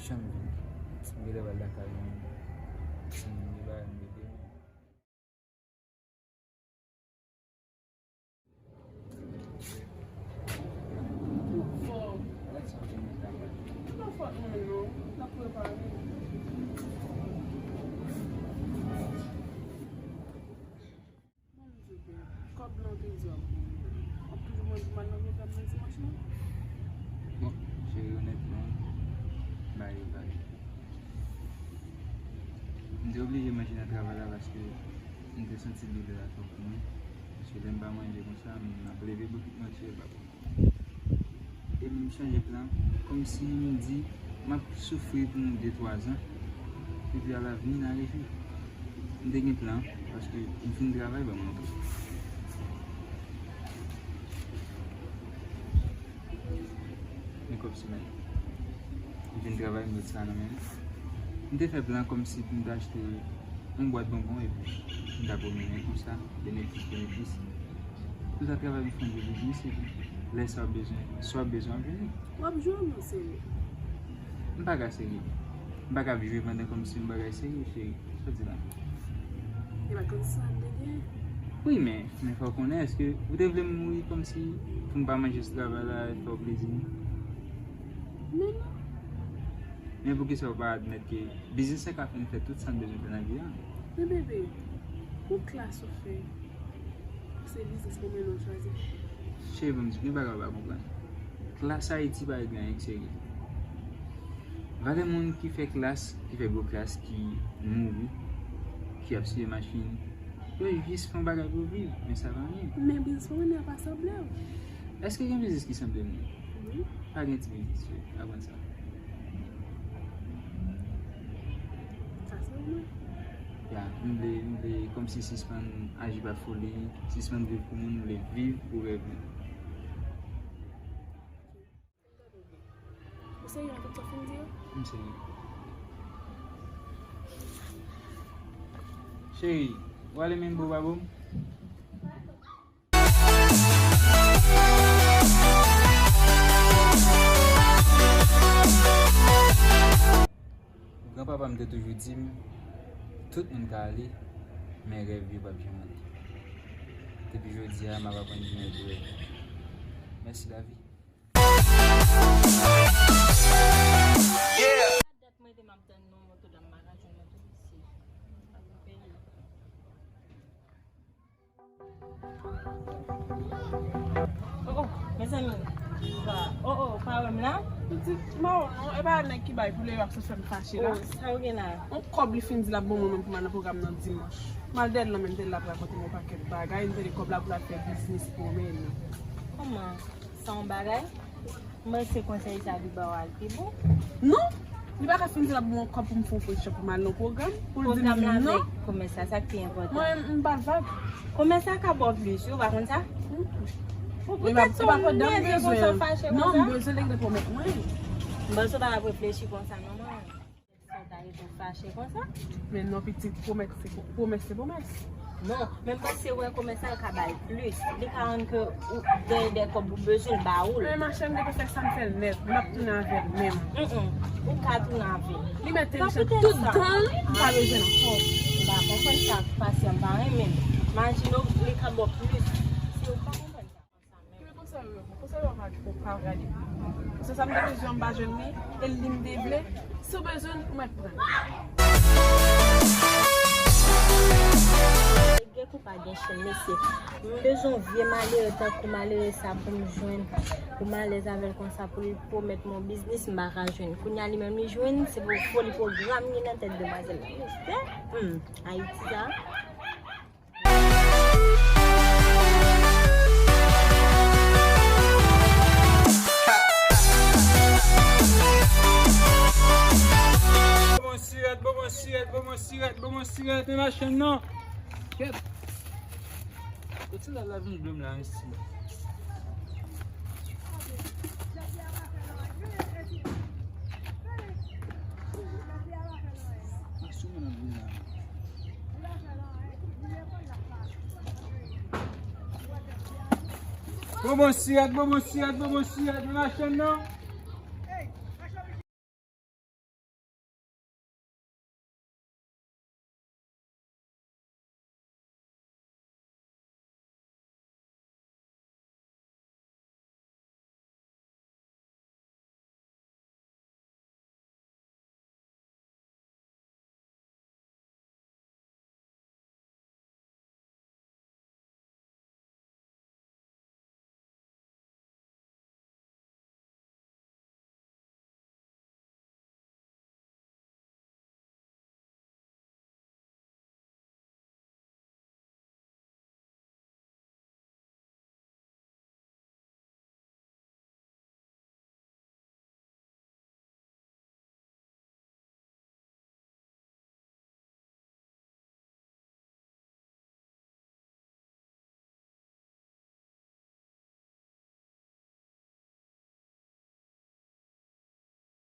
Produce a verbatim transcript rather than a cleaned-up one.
Janm vin. M genlè pral lakay mwen. M gen bagay m regle. Ou fò. E pa fòt mwen non. N ap repare. Bon, m di w ke kòb lan w te di w ap ban mwen, w ap toujou mande pou m al nan pwogram nan dimanch lan? Bon, cheri, onètman, m pa ye vag. M te oblije manje nan travay la paske m te santi doulè a twòp pou mwen. Paske lè m pa manje konsa, m ap leve bokit manje pa bon. Epi m chanje plan, kòmsi m di, m ap soufri pou yon de twa zan, epi alavni n a revi. M te gen plan, paske m fin travay, ban m antre. Men kòb semèn. M fin travay, m ret sa nan men m. M te fè plan kòmsi pou m te achte yon bwat bonbon epi m ta pwomennen konsa, benefis, benefis. Tout sa travay m fè yon gwo biznis epi lè sa w bezwen, sa w bezwen ap vini. W ap jwenn, mon seri. M pa ka serye. M pa ka viv pandan kòmsi yon bagay serye, cheri. Sa w di la? E pa kòmsi sa m te gen. Wi, men, men fò w konnen, èske ou te vle m mouri kòmsi pou m pa manje sou travay la, fè w plezi? Men non. Men poukisa w pa admèt ke biznis la ka fè m fè tout sa m bezwen fè nan vi a? Men bebe, pou klas ou fè, se biznis mwen menm ou chwazi. Cheri, ban m di, gen bagay ou pa konprann. Klas Ayiti pa regle anyen k serye. Valè moun ki fè klas, ki fè gwo klas, ki mouri, ki ap siye machin, yo jis fè yon bagay pou yo viv, men sa pa anyen. Men biznis mwen menm nan pa sanble w. Èske gen biznis ki sanble m? Wi. Pa gen ti biznis, wi. Aprann sa. Sa se ou menm. Ya, m vle, m vle kòmsi sispann aji pa foli, sispann viv pou moun, m vle viv pou rèv mwen. Ou serye nan tout sa w fin di yo? M serye. Cheri, ou ale menm bo pa bo m? Granpapa m te toujou di m, tout moun ka ale, men rèv yo p ap janm ale. Depi jodi a, m ap aprann viv pou rèv. Mèsi lavi. Dat mwen te m ap tann non moto la, m pa ka jwenn moto isi. Oh, oh, mezanmi. Oh, oh, pa wè m la? Pitit, mawon, non, e pa nèg ki bay pou leve ak sou fè m fache la. Oh, sa w gen la? On kòb li fin di l ap ban mwen menm pou m al nan pwogram nan dimanch. M al dèyè l nan men m, te l ap rakonte m yon pakèt bagay, m tande kòb la pou l al fè biznis pou men. Kòman? Sa yon bagay? Mwen se konsèy sa li ba w a l pi bon. Non! Li pa ka fin di l ap ban m yon kòb pou m fè yon fo chan pou m al nan pwogram. Pou l di m non. Pwogram la avèk komès la, sa k pi enpòtan. Mwen, m pa vag. Komès la ka ba w plis, wi, ou pa konn sa? Ou poutèt sa w nève konsa, w fache konsa. Non, m bezwen l, li te pwomèt mwen. M panse w pa t ap reflechi konsa non, mwen. Sa w ta rete w fache konsa? Men non, pitit, pwomès se pwo-, pwomès se pwomès. Non, men m panse wè komès la ka ba l plis. Li ka rann ke ou gen de kòb ou bezwen l ba ou l. Men machè, m gentan fè sa m fè l nèt. M ap tounen avè l menm. Mm, mm. Ou ka tounen avè l. Li mèt te mechan tout tan l, m pa bezwen l ankò. M pa konprann sa pasyè m pa renmen l. Imajine w, li ka ba w plis. Si w pa konprann sa. Konsèy yo, konsèy yo pa twò pa gade. Se sa m te bezwen, m pa jwenn li, e li m te vle. Si w bezwen l, ou mèt pran l. Gen kou pa gen chenn, mesye. M bezwen yon vye malere tankou malere sa pou m jwenn, pou m alèz avè l konsa, pou li pwomèt mwen yon biznis m pa ka jwenn. Kounye a li menm li jwenn, se pou foli pwogram li nan tèt demwazèl la. Mesye, hmm, Ayiti sa. Bon, bon, sirèt, bon, bon, sirèt, bon, bon, sirèt, bon, bon, sirèt, men machann nan. Kèt. Kote la, la vin dlo m la, mesi. Bon, bon, sirèt, bon, bon, sirèt, bon, bon, sirèt, men machann nan.